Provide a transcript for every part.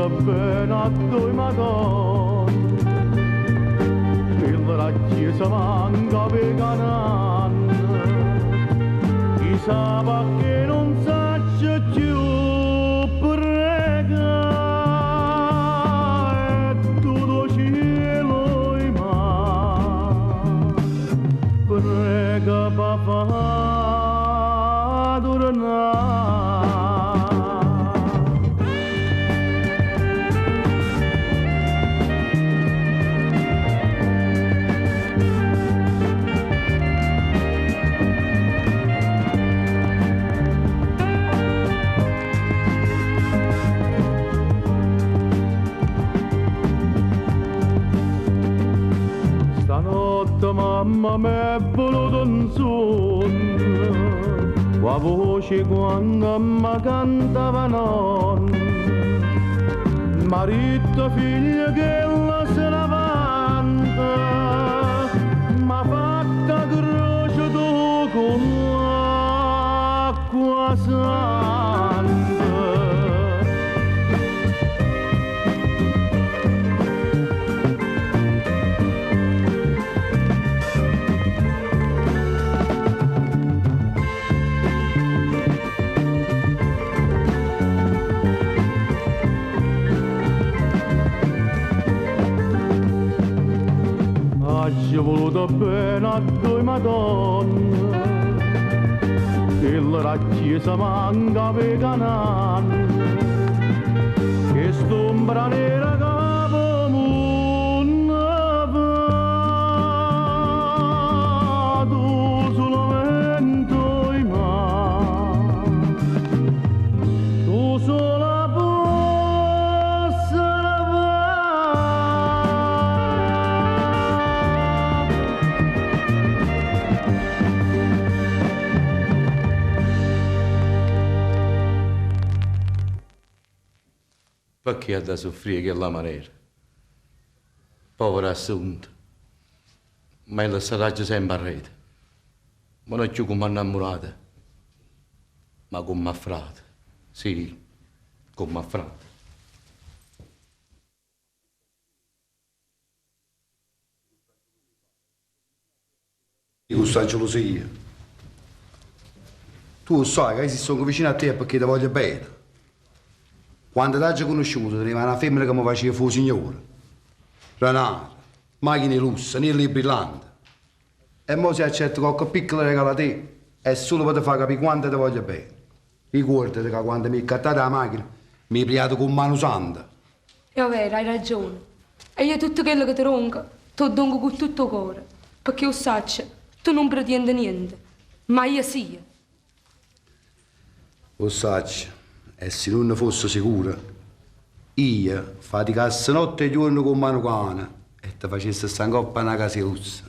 voluto bene a due Madonna, Chella d' 'a chiesa manca pe Cananna, Chissà pecché nun saccio cchiù pregà e tu d' 'o cielo oi mà prega p' 'a fà turnà. Stanotte mamma m'è venuta 'nsuonno cu 'a voce 'e quanno me cantava 'a nonna. M'ha ditto figlio chella se ne vanta, m'ha fatto 'a croce tu cu ll'acqua santa. Aggio voluto bene a doi Madonna, chella d' 'a chiesa manca pe Cananna, chest'ombra nera ca p' 'o munno va, tu sulamente oi mà, tu sola può salvà. Pecché ha da suffrì 'e chella manera? Povera Assunta! Ma 'e lassarraggio sempe arreto. Ma no cchiù comm' a nnammurata, ma comm' a frate. Sì, comm' a frate. Cu sta gelusia. Tu 'o ssaje ca io si stongo vicino a te è pecché te voglio bene. Quando t'aggio cunusciuto teneva na femmena ca me faceva fa 'o signore. Denaro, machine 'e lusso, anelli 'e brillante. E mo si accetto cocche piccolo regalo 'a te è sulo pe te fa capì quanto te voglio bene. Ricuordate ca quando m'hê accattato 'a machina m'hê priato comm' a nu santo. È overo, hai ragione. E io tutto chello che te dongo, t' 'o dongo cu tutto 'o core, pecché 'o ssaccio, tu nun pretiende niente, ma io sì. 'O ssaccio, e si nun ne fosse sicuro, io faticasse notte e juorno comm' a nu cane e te facesse sta 'ncopp' a na casa 'e lusso.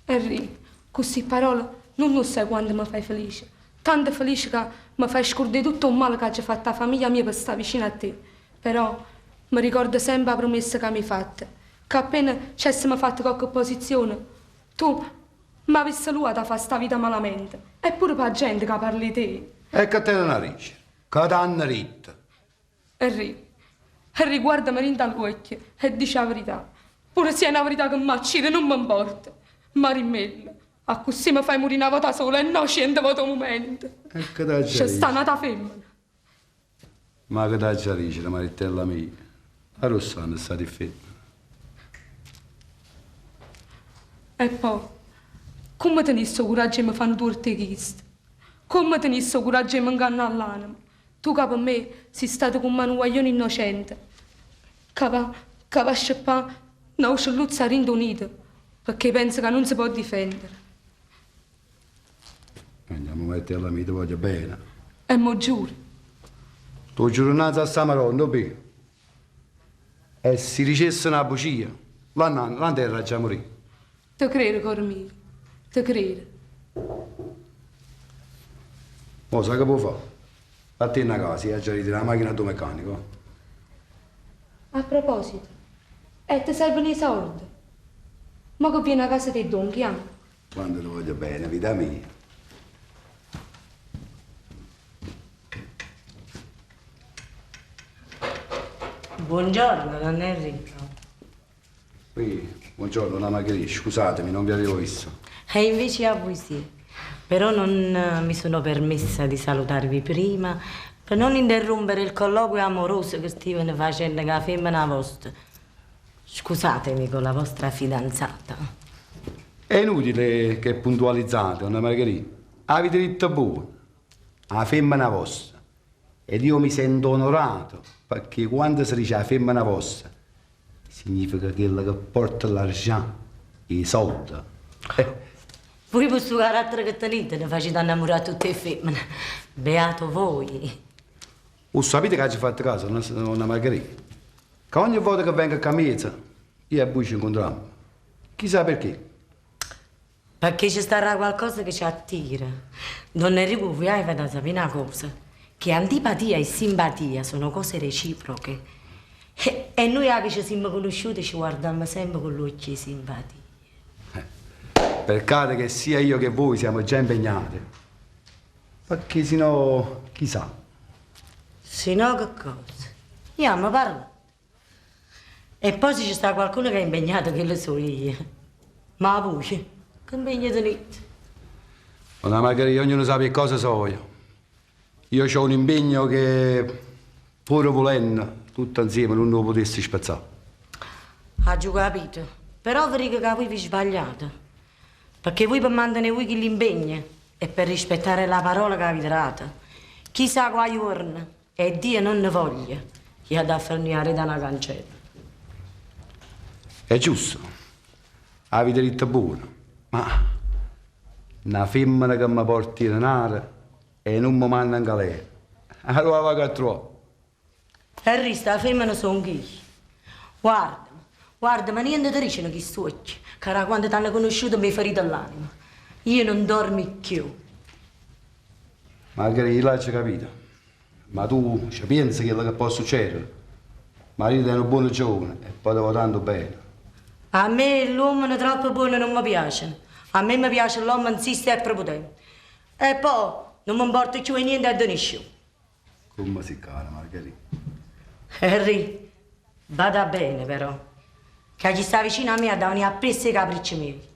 Errì, cu sti pparole nun 'o ssaje quanto me fai felice. Tanto felice ca me fai scurdà 'e tutto 'o mmale c'aggio fatto 'a famiglia mia pe sta vicino a te. Però me ricordo sempe 'a prumessa ca m'hê fatta, ca appena c'essemo fatto cocche posizione, tu m'avisse luato 'a fa sta vita malamente e pure p' 'a gente ca parla 'e te. E che teneno 'a dicere? Che t'hanno ditto? Errì, Errì, guardame dint' 'a ll'uocchie e dice 'a verità. Pure si è na verità che m'accide, nun me 'mporta. Ma dimmella, accussì me fai murì na vota sola e no ciente vote 'o mumento. E che t'aggia Ce sta dicere? n'ata femmena. Ma che t'aggia dicere, Marittella mia? Arò stanno st'ati ffemmene? E po', comme tenisse 'o curaggio 'e me fa nu tuorto 'e chisto? Comme tenisse 'o curaggio 'e me 'ngannà ll'anema? Tu ca pe me si stato comm'a nu guaglione innocente ca va ca va a sceppà n'aucelluzzo 'a dint' 'o nido pecché pensa ca nun se po' difendere. Andiamo Marittella mia, te voglio bene. E m' 'o giuri? T' 'o giuro 'nnanze a sta Maronna, 'o bi'. E si dicesse na bucia, là 'nterra aggia murì. Te credo, core mio, te credo. Mo sai che può fà? Vattenne 'a casa, io aggia ritirà 'a machina addò meccanico. A proposito, e te servono 'e solde? Mo che viene 'a casa t' 'e dongo, jammo. Quanto te voglio bene, vita mia. Buongiorno, don Enrico. Qui, buongiorno, donna Margherita, scusatemi, non vi avevo visto. E invece a voi sì. Però non mi sono permessa di salutarvi prima per non interrompere il colloquio amoroso che stavano facendo con la femmina vostra. Scusatemi con la vostra fidanzata. È inutile che puntualizzate, donna Margherita. Avete detto buono. La femmina vostra. Ed io mi sento onorato, perché quando si dice la femmina vostra, significa quella che porta l'argent, i soldi. Voi per questo carattere che tenete ne facete innamorare tutte le femmine. Beato voi. Lo sapete che ci fatto caso, donna Margherita? Che ogni volta che vengo a Camezza, io e voi ci incontriamo. Chissà perché. Perché ci starà qualcosa che ci attira. Don Enrico, voi avete da sapere una cosa, che antipatia e simpatia sono cose reciproche. E noi che ci siamo conosciuti ci guardiamo sempre con l'occhio di simpatia. Peccato che sia io che voi siamo già impegnati. Perché sennò, chissà. Se no che cosa? Andiamo a parlare. E poi se ci sta qualcuno che è impegnato, che lo so io. Ma voi, che impegno tenete? Donna Margherita, ognuno sa che cosa so io. Io ho un impegno che, pure volendo, tutto insieme non lo potessi spezzare. Ha già capito. Però vi dico che voi vi sbagliate. Perché voi per mantenere voi chi l'impegna e per rispettare la parola che avete dato. Chissà quale giorno, e Dio non ne voglia, gli ha da fermare da una cancella. È giusto, avete detto buono, ma una femmina che mi porti in denaro e non mi manda in galera. Allora vado a trovare. Harry, sta femmina sono io. Guarda, guarda, ma niente ti dicono chi occhi, che da quando ti hanno conosciuto mi hai ferito l'anima. Io non dormo più. Margherita, l'hai capito. Ma tu ci pensi quello che può succedere? Marito è un buon giovane e poi devo tanto bene. A me l'uomo troppo buono non mi piace. A me mi piace l'uomo insiste e prepotente. E poi non mi importa più niente a nessuno. Come si cara, Margherita. Harry, vada bene però. Che chi sta vicino a me ha da venire appresso i capricci miei.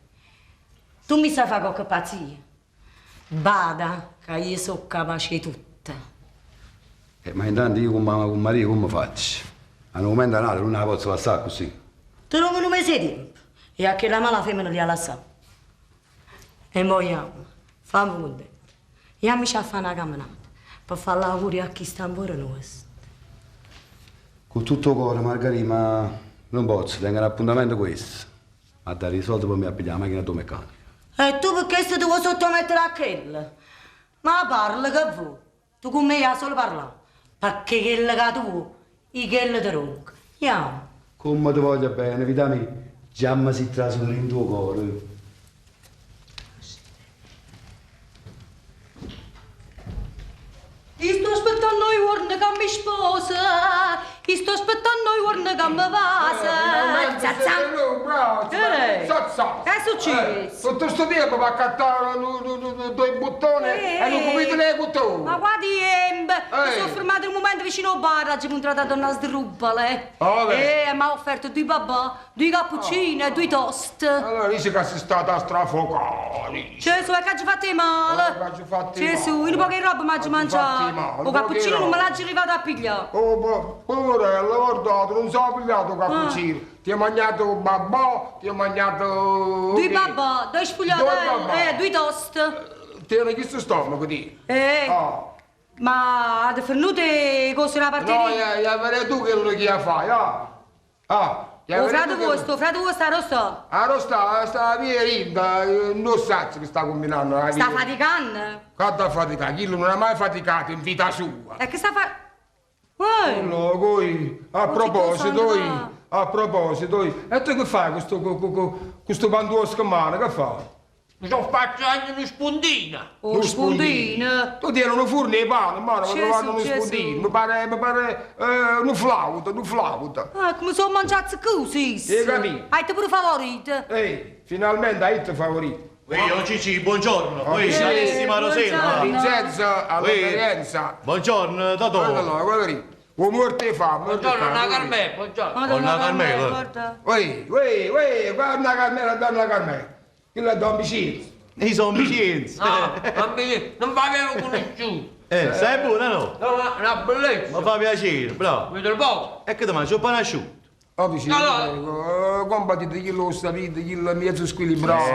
Tu mi sai fare qualche pazzia. Bada, che io sono capace di tutto. Ma intanto io con mamma, con Maria come faccio? A un momento all'altro non la posso lasciare così. Tu non un mese di tempo. E a che la mala femmina li ha lasciato. E mo andiamo, fammi contento. Andiamoci a fare una camminata per fare l'auguri a chi sta ancora nostro. Con tutto il cuore, Margherita, ma non posso, tengo un appuntamento questo. A dare i soldi poi mi pigliare la macchina do meccanico. E tu perché se ti vuoi sottomettere a quella? Ma parla che vuoi. Tu con me hai solo parlare. Perché quella che tu vuoi, io quella ti rompo. Andiamo. Come ti voglio bene, vita mia. Già mi si trasuto in tuo cuore. Io sto aspettando i giorni che mi sposa, io sto aspettando i giorni che mi passa. Zazza! Che è successo? Tutto questo tempo per accattare due bottoni e non capite le bottoni. Ma guardi, mi sono fermato un momento vicino al bar, ho incontrato a donna Sdrubbale. Ah, vabbè. E mi ha offerto due babà, due cappuccini e due toast. Allora dice che sei stata strafocare. Gesù, è che ci fate male. Che ci fate Gesù, in poche roba mi ha mangiato. male, O cappuccino non me l'ha arrivato a pigliare. Oh, poverella, guardate, non sono pigliato cappuccino. Ti hai mangiato babà, ti hai mangiato... Due babà, due sfogliatelle, due toast. Ti era chiesto stomaco, di? Ma avete fornuto cose una partita? No, ya vedi tu quello che fai, ah. Ah, O frate vostro, frate vostro sta sta? Ah, non sta, sta via rinda, non sa che sta combinando. Sta faticando? Che sta faticando? Chi non ha mai faticato in vita sua. E che sta facendo? No, voi, a proposito, a proposito, e tu che fai questo, questo panduosco in mano, che fai? Mi sono fatto anche uno spondino. Oh, spondino? Tu tieni un forno di pane, ma mi Gesù, trovate uno Gesù. spondino, mi pare, mi pare un flauto, un flauto. Ah, come sono mangiato così? Hai capito? Hai te pure favorito? Ehi, finalmente hai il favorito. Io Cici, buongiorno. Oh, Ui, sì. carissima Rosella. Vincenzo, all'esperienza. Buongiorno, Totò. Guarda là, guarda lì. O muorto 'e fame. Buongiorno, donna Carmè, buongiorno. Donna Carmela. Guarda. Uè, uè, uè, guarda Carmela, donna Carmela. Quello è Don Vicienzo. Io sono Vincenzo. No, non mi, non v'avevo conosciuto. Stai buona no? No, una, una bellezza. Mi fa piacere, bravo. Vedo il poco. E che ti mangio? Il pane asciutto. Oh, vicino, No, no. prego, compatite chi lo sapete, chi è mezzo squilibrato.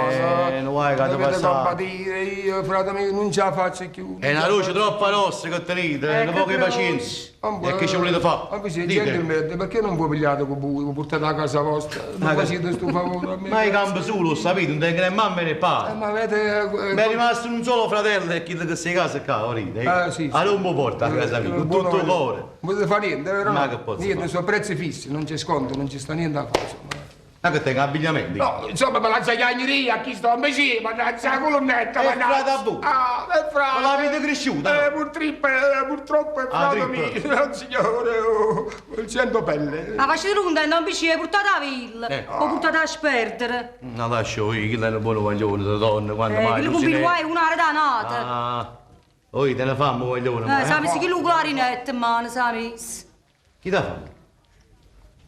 Non vuoi che ti Dovete passa. compatire, io, frate mio, non ce la faccio più. È una luce troppo nostra che tenete, una che poca croce. pazienza. E che ci volete fare? Oh, vicino, Dite. gentleman, perché non voi pigliate con voi, vi portate a casa vostra? Non Ma che- facete sto favore a me. Ma io campo solo, lo sapete, non tengo né mamma né padre. Ma avete... Mi è rimasto un solo fratello e chi che sei a casa qua, ora. Ah, sì, sì. Allora non mi porta a casa mia, con buono tutto il voglio. cuore. Non potete fare niente, vero? Ma che posso Niente, fare? sono prezzi fissi, non c'è sconto, non ci sta niente da fare, insomma. Ma che tengo abbigliamento? No, insomma, ma la zagagneria, chi sta invece, mannaggia la colonnetta, È mannaggia. frate a voi. Ah, è frate. Ma l'avete cresciuta, no? Purtroppo, purtroppo è Ah, frate trippa. mio, signore, oh, il cento pelle. Ma facete contento, non vi ci portate a villa. O portate a sperdere. No, lascio io, che è un buono guaglione, da donna, quando mai Quello non con si ne... guai un'area da nata. Ah, oi, te ne fammo guaglione, ma... Sa mi chi lo clarinetto in mano, sa mi. Chi da fa?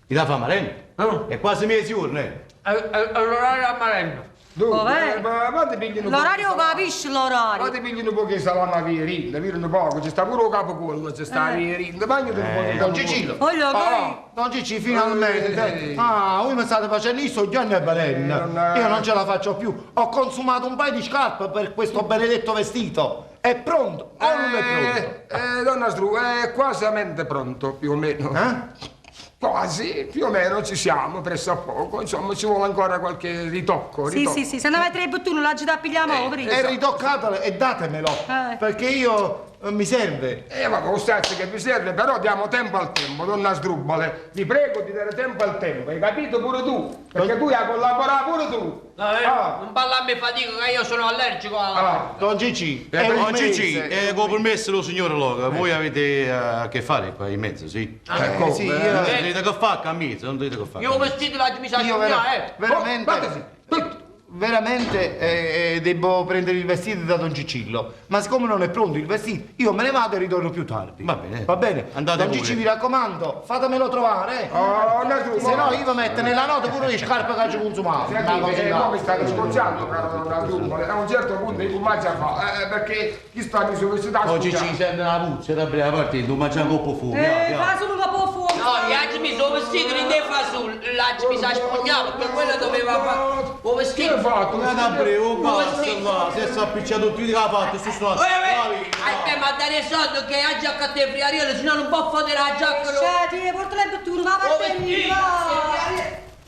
Chi da fa Marello? È quasi mezzogiorno, eh. L'orario a Marello. Dunque, Vabbè. ma vate pigliano un po' L'orario di salame. capisci l'orario. Vate pigliano un po' che salame a via via un poco, ci sta pure il capocollo, ci sta a via Rinda, mangiate un po' di Don Cicillo. Voglio Ah. Don Cicci, finalmente. Ah, voi mi state facendo io sto Gianni e Belen. Io non ce la faccio più. Ho consumato un paio di scarpe per questo benedetto vestito. È pronto o non è pronto? Donna Stru, è quasi pronto, più o meno. Eh? Quasi, più o meno ci siamo, presso a poco. Insomma, ci vuole ancora qualche ritocco. Sì, ritocco. sì, sì, se andiamo a tre bottoni la da pigliamo, prima. E ritoccatelo e datemelo. Eh. Perché io mi serve. Vabbè, lo stesso che vi serve, però diamo tempo al tempo, donna Sdrubale. Vi prego di dare tempo al tempo, hai capito pure tu? Perché tu hai collaborato pure tu. No, Ah. Non parlarmi fatica che io sono allergico alla... Ah. Don Cicci, è un Oh, Gigi, mese. con permesso del signor Loga, voi avete a che fare qua in mezzo, sì? Ecco, sì, eh, io- Non dite che fa qua in mezzo, non dite che fa. Io ho vestito la mi sa Io vera- eh. veramente, Oh, vattesi, tutto. veramente devo prendere il vestito da Don Cicillo. Ma siccome non è pronto il vestito, io me ne vado e ritorno più tardi. Va bene. Va bene. Andate Don pure. Cicci, vi raccomando, fatemelo trovare. eh. Oh, donna Sdrubale. Se no io vi metto nella nota pure le scarpe che ci consumato. Una Sentite, cosa mo da- mi state scorciando, caro donna Sdrubale. A un certo punto io comincio a fare, perché chi sta mi sono vestito a Oh, Gigi, scorciare. sente una puzza, da prima partita, non mangia un coppo fumo. Fa solo un po' fuoco. No, gli altri mi sono vestiti, non ne fa su, l'altro mi sa spogliato, perché quello doveva fare... O Che vestito... hai fatto? Andate a breve, oh, basta, va, se si è appicciato tutti che ha fatto, su sto. Aspetta, ma dare soldi che la giacca te friariello, se no non può fare la giacca. no. Cioè, ti porta le bottone, ma O va vestito,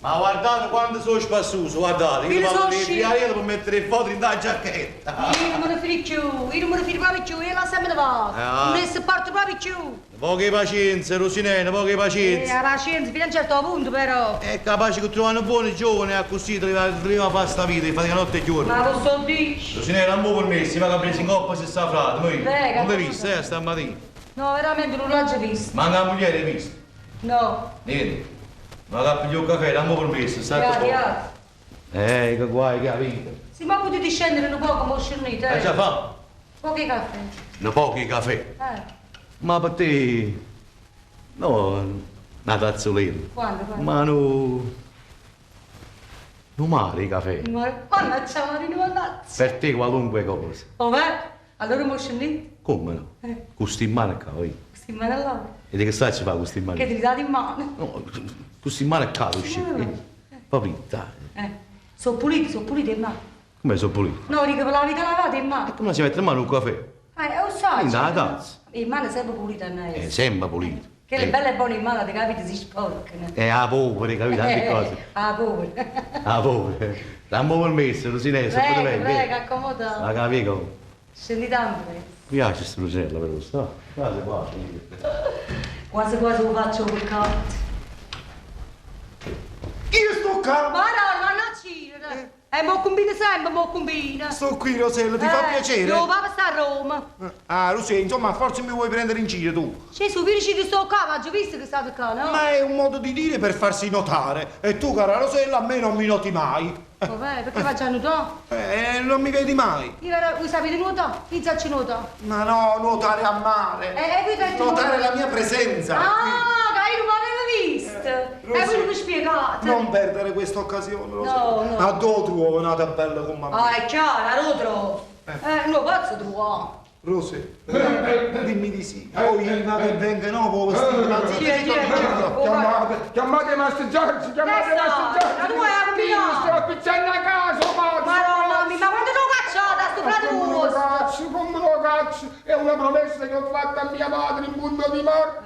Ma guardate quanto sono spassoso, guardate, io Io vado sono nei uscito. friariello per mettere le foto in da giacchetta. Io non me ne fido più, io non me ne fido proprio più, io la sempre vado. Ah. Non ne sopporto proprio più. Poca pazienza, Rosinena, poca pazienza. La pazienza, fino a un certo punto però. È capace che trovano buoni giovani, così te li va a fare sta vita, li fate notte e giorno. Ma lo so dire. Rosinena, non mi permessi, ma che ha preso in coppa se sta frate, noi. Prego. Non l'hai vista, stamattina. No, veramente non l'ho già visto. Manca la moglie l'hai vista. No. Niente. Ma che piglio il caffè, non mi permesso, state Grazie, poco. grazie. Che guai, che vita. Sì, ma potete scendere un poco, mo scendete. Hai già fatto? Pochi caffè. Un pochi caffè. Ma per te... No, una tazzolina. Quando, quando? Ma no... Non male i caffè. Mannaggia, Marino, mannaggia. Per te qualunque cosa. Oh, beh, allora mo scendete. Come no? Con sti in mano qua, oi. Questi in mano là. E di che stai ci fa con sti in mano? Che ti date in mano. No, con sti in mano qua, uscì. Proprio, dai. Sono puliti, sono puliti in mano. Come sono pulito? No, dico, ve l'avete lavata in mano. Come si mette in mano un caffè? Lo sai. In la tazza. In mano è sempre pulita, no? È sempre pulito. Che le belle e buone in mano, ti capite, si sporcano. È la polvere, capito? Tante cose. Ah, polvere. La polvere. Dammi permesso, Rosinella, se Prego, potete prego, accomoda. La capico. Scendi tanto. Mi piace questa Rosinella, però, sta. Quasi quasi. Quasi quasi lo faccio per cazzo. Io sto qua! Ma no, ma non ci. E m' 'o cumbina sempre, m' 'o cumbina. Sto qui, Rosella, ti fa Eh, piacere? 'O papa sta a Roma. Ah, Rosè, insomma, forse mi vuoi prendere in giro tu. Gesù, vedi che sto qua, ma ho visto che state qua, no? Ma è un modo di dire per farsi notare. E tu, cara Rosella, a me non mi noti mai. Vabbè, perché faccio a nuotare? Non mi vedi mai. Io ero, voi sapete nuotare? Io già ci nuoto. Ma no, nuotare a mare. E voi detto Notare la mia presenza. Ah, che io non l'avevo visto. E voi non mi spiegate. Non perdere questa occasione, Rosella. No, no. A dove trovo una bella come me? Ah, è chiaro, lo trovo. No, posso trovare. Rosè, dimmi di sì. Oh, io vado e vengo, no, può vestire ma Chi è, chi è? Chiamate, chiamate Master George, chiamate Che Master sta? George. Ma tu hai Io combinato? sto appicciando a casa, pazzo. Madonna mia, ma quando te lo cacciate, sto frate Come lo vostro? caccio, come lo caccio? È una promessa che ho fatto a mia madre in punto di morte.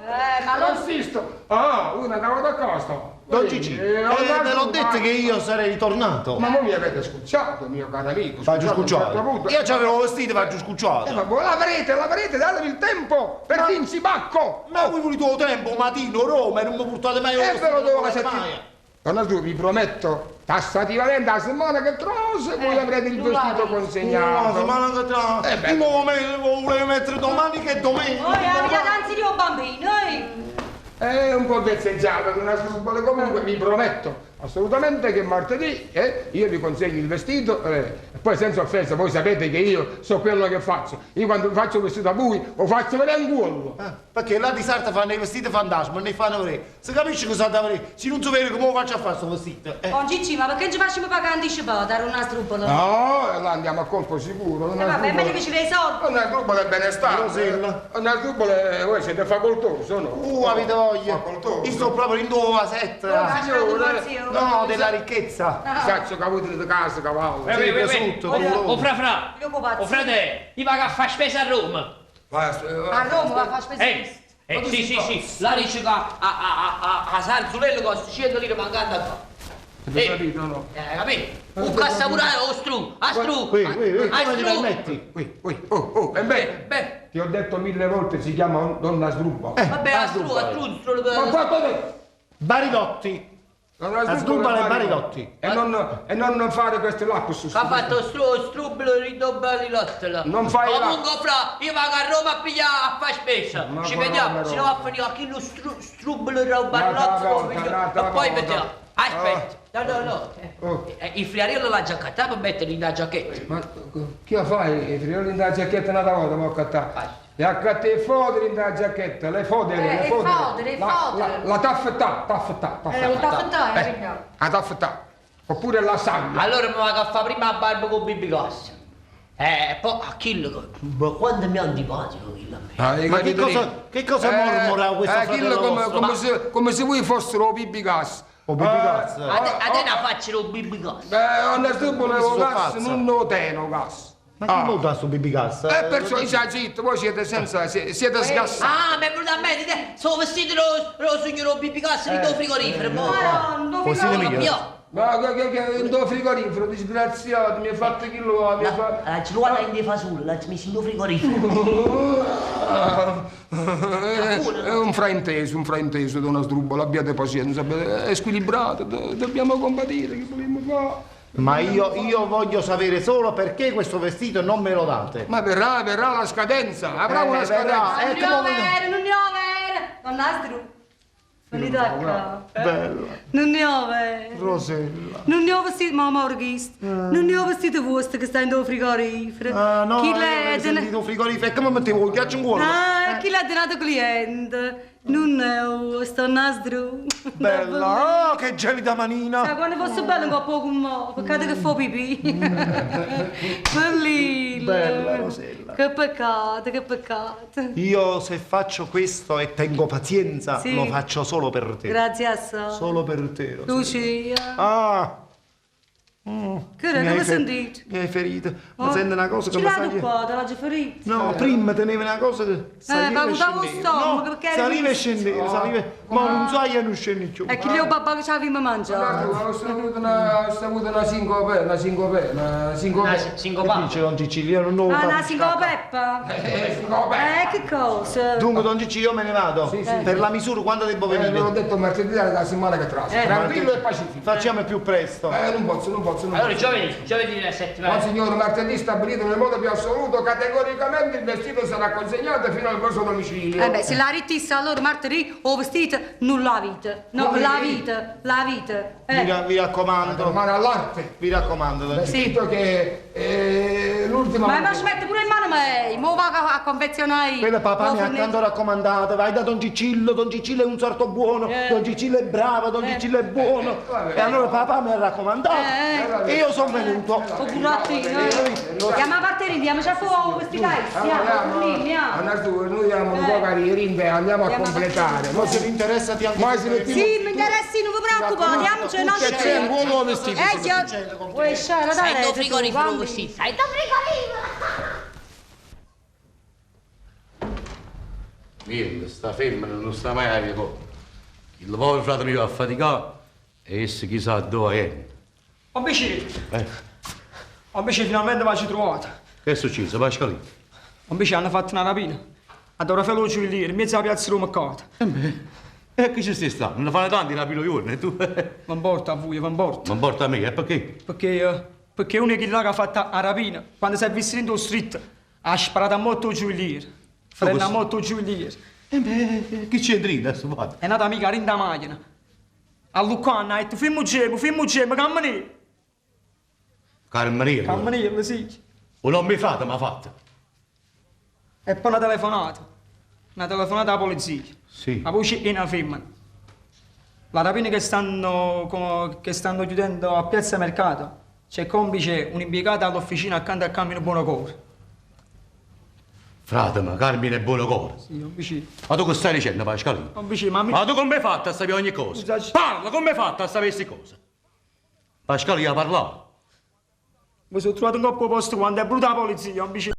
Ma non insisto. Ah, una da cosa. Don Gigi, ve l'ho detto che io sarei ritornato. Ma voi mi avete scucciato, mio caro amico. Faccio a un certo scucciato. punto. Io c'avevo vestito, faccio scucciato. Ma voi l'avrete, l'avrete, datevi il tempo per l'incibacco. Ma voi volete il tempo, mattino, Roma, e non mi portate mai E ve lo do la mai. settimana. Donna Su, vi prometto, tassativamente la settimana che trose, voi avrete il non vestito l'avete. consegnato. La settimana che tra. Eh beh. Io mo volevo mettere domani che è domenica. Oh, la danzi di un bambino, eh. È un po' vezzeggiato, donna Srubbola, comunque vi prometto assolutamente che martedì io vi consegno il vestito e poi senza offesa, voi sapete che io so quello che faccio. Io quando faccio il vestito a voi lo faccio vedere in culo. Perché là di sarta fanno i vestiti fantasma, ne fanno vedere. Se capisci cosa da vedere? Se non si vede come lo faccio a fare questo vestito? Don Gigi, ma perché ci facciamo pagare anticipato, dare una strubbola? No, e là andiamo a colpo sicuro. Eh, vabbè, è meglio che ci dai i soldi. Donna Srubbola è benestare. Rosella. Donna Srubbola, voi siete facoltoso, no? Avete voglia. Facoltoso. Io sto proprio in due setta. No, signore. No, della ricchezza. Saccio che avete di casa, cavallo. Uè, uè, uè, uè. prosciutto, Oh, oh, fra fra, Io pazzo. oh frate, io vado a fare spesa a Roma. Vai, A Roma va a fare spesa. Sì, sì, sì, là dice che a Sarzulello costa 100 lire mancando qua. Avete capito, no? Capito? Un cassapurare, o stru, a stru, Qui, qui, qui, a come ti stru. permetti? Ui, ui, oh, oh, e beh, Beh, ti ho detto mille volte si chiama donna Srubbola. vabbè, a stru, a stru, stru, Ma qua dove? Barilotti. Donna La Srubbola e Barilotti. E non fare questi lapsus. Che ha fatto stru, strublo, ridobba di lottolo. Non fai la- Comunque, fra, io vado a Roma a pigliare a fare spesa. Ma Ci come vediamo, no, se no va a finire a chi lo strublo roba Un'altra lottolo. volta, un'altra E poi volta. vediamo. Aspetta, no, no, no. Oh. Il friariello l'ha già accattato per mettere in la giacchetta. Ma chi la fai? I frioli in da giacchetta un'altra volta, mo accattà. Le accatte i foderi in da giacchetta, le fodere, le Le fodere. fodere, le La- fodere. La, la taffetà, taffetà, taffetà. La taffetà, figlio. La taffetà. Oppure la saglia. Allora mi vado a fare prima la barba con Bibi Cassa. E poi a Chillo, ma quando mi è antipatico Chillo a me. Ah, hai Ma che capito cosa, lì? che cosa mormora questo Chillo fratello come, vostro? come se voi fossero Bibi Gas. O Bibi Gas. A te, a te la faccia lo Bibi Cassa. Beh, una stupola Questo o gas, pazzo. non lo teno gas. Ma chi lo dà sto Bibi Gas? E perciò io zitto, voi siete senza, siete sgassati. Ah, mi è venuto a mente, te, sono vestito lo signor Bibi Cassa di tuo frigorifero. mo. Madonna, Così figlio. miglio. Io, Ma che, che, in tuo frigorifero, disgraziato, mi hai fatto chi lo ha, mi hai fatto... la ce l'ho in fasullo, l'ha messo in tuo frigorifero. È un frainteso, donna Sdrubola, abbiate pazienza, è squilibrato, dobbiamo combattere, che dobbiamo fare? Ma io voglio sapere solo perché questo vestito non me lo date. Ma verrà, verrà la scadenza, avrà una verrà. scadenza. Non ne ho vero, non ne ho vero. Donna Stru. Venite qua. Bella, Non ne ho vero. Rosella. Non ne ho vestito, mamma orghista. Non ne ho vestito vostro che sta in tuo frigorifero. Ah, no, Chi io l'è? avevo sentito un frigorifero, come mettevo il ghiaccio in cuore? Ah, chi l'ha donato cliente? Non è vostro, donna Stru. Bella, oh, che gelida Ma manina. quando fosse bello un po' con me, peccato che fa pipì. Bellino. Bella, Rosella. Che peccato, che peccato. Io se faccio questo e tengo pazienza, Sì. lo faccio solo per te. Grazie a so. Solo per te, Rosella. Lucia. Ah. Che era, Mi come hai sentite? Mi hai ferito. Ma senti una cosa che Ce mi l'ha sa tu qua, te l'ha già ferito. No, prima teneva una cosa che saliva ma e usavo scendeva. stomaco, No, perché era saliva e visto. scendeva, saliva. Ma non sai e non scendi più. E chi lì papà che ci aveva mangiato? Ho avuto una, ho avuto una sincope, una sincope, una sincope. Una Che sincopata. dice Don Cicci? Io non lo Ah, una capisco. sincopeppa? Sincope. Che cosa? Dunque, Don Cicci, io me ne vado. Sì, sì. Per la misura, quando devo Ve l'ho venire? detto martedì della settimana che trasa. Tranquillo e pacifico. Facciamo più presto. Non posso, non posso. posso. Non Allora posso. giovedì, giovedì la settimana. No, signore, martedì stabilito nel modo più assoluto, categoricamente il vestito sarà consegnato fino al vostro domicilio. Eh beh, se la rittissa allora martedì o vestito non la vita. No, Come? la vita, la vita. Eh. Vi, vi raccomando. Mano all'arte. Vi raccomando, Don Ciccio. Vestito che è l'ultima. Ma ma ci mette pure in mano me, mo vado a, a confezionare io. Quella papà Mo mi ha fornito. tanto raccomandato, vai da Don Cicillo, Don Cicillo è un sarto buono, Eh. Don Cicillo è bravo, Don Cicillo è buono. vabbè. E allora papà mi ha raccomandato Eh. e io sono venuto. O burattino, eh. Andiamo a partire, andiamo già fuori questi pezzi, andiamo, andiamo. Allora, noi andiamo un po' carrierini e andiamo a Andiamo a completare. Ma se vi interessa ti Ma se mettiamo... Sì, mi interessi, non vi preoccupate, andiamoci, non Che c'è un uomo vestito. Eh, io... Vuoi sciare, dai, Sento tu, frigorifero bambino. così, sento frigorifero! Niente, sta femmina non sta mai a via. Il povero frate mio a faticare e esse chissà dove è. Invece, Eh, invece finalmente mi ci trovato. che è successo, Pasqualino? Invece hanno fatto una rapina. A Don Raffaele Giulieri, in mezzo alla piazza Roma Mercato. E che ci stai stando? Ne fanno tanti rapine giorni, e tu? Ma importa a voi, ma importa. Ma importa a me, e perché? Perché, perché uno che là che ha fatto la rapina, quando si è visto dentro street, ha sparato a morto Giulieri. Frena a morto Giulieri. E beh, che c'entri adesso fatto? È nata mica rinda macchina. A Lucana ha detto, fermo gemo, fermo gemo, camminello. Carmenino. Camminello, sì. Un nome frate mi ha fatto. E poi una telefonata. Una telefonata alla polizia. Sì. La voce è una femmina. La rapina che stanno, che stanno chiudendo a Piazza Mercato, c'è complice un impiegato all'officina accanto al Cammino Buonocore. Frate, ma Carmine è buono cuore. Sì, non vicino. Ma tu che stai dicendo, Pasqualino? Non vicino, ma mi... Ma tu come hai fatto a sapere ogni cosa? Parla, come hai fatto a sapere queste cose? Pasqualino ha parlato. Mi sono trovato un coppo posto quando è brutta la polizia, non vicino.